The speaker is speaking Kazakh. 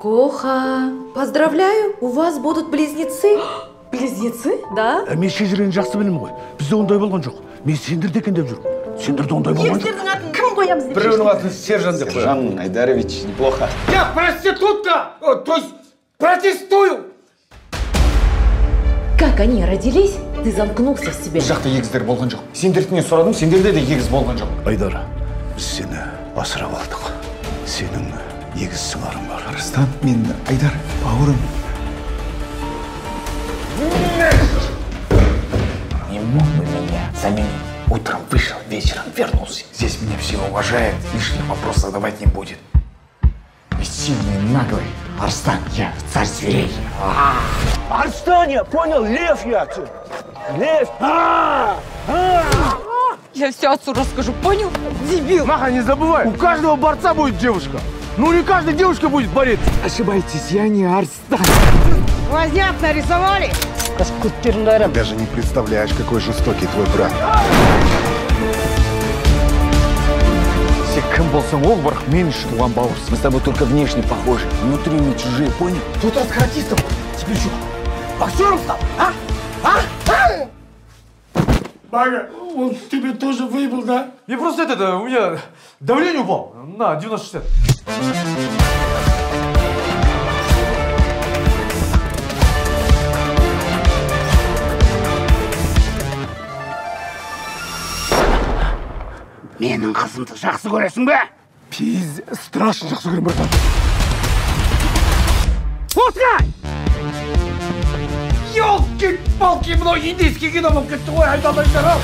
Коха, поздравляю, у вас будут близнецы. Близнецы? Да. Мен шежірені жақсы білемін ғой. Бізде ондай болған жоқ. Мен сендерде екен деп жүрмін. Сендерде ондай болған жоқ. Егіздердің атын кім қоямыз деп Біреуінің атын Сержан деп қоямыз. Сержан Айдарович, неплохо. Я проститутка! То есть протестую! Как они родились, ты замкнулся в себе. Бұл жақта егіздер болған жоқ. Сендердікінен сұрадым, сендерде де егіз болған жоқ. Айдар, біз сені асырап алдық. Сенің егіз сыңарың бар. Арыстан, мен Айдар, бауырым. Не мог бы меня заменить? Утром вышел, вечером вернулся. Здесь меня все уважают, лишних вопросов задавать не будет. Ведь сильный и наглый. Арыстан, я царь зверей. Арыстан, я понял, лев я. Лев. Я все отцу расскажу, понял? Дебил. Маха, не забывай, у каждого борца будет девушка. Ну не каждая девушка будет борец. Ошибаетесь, я не Арыстан. Возняк нарисовали? Даже не представляешь, какой жестокий твой брат. Сен кім болсаң ол, бірақ мен үшін туған бауырсың. Мы с тобой только внешне похожи, внутри мы чужие, понял? Тут раз каратистом, теперь что, боксером стал, а? А? Бага, он тебе тоже выбыл, да? Мне просто это, у меня давление упало на 90-60. Менің қызымды жақсы көресің бе? Пиз, страшно жақсы көрем, братан. Пускай! Ёлки-палки, мынау индийский кино болып кетті ғой, айдалайындар, ау!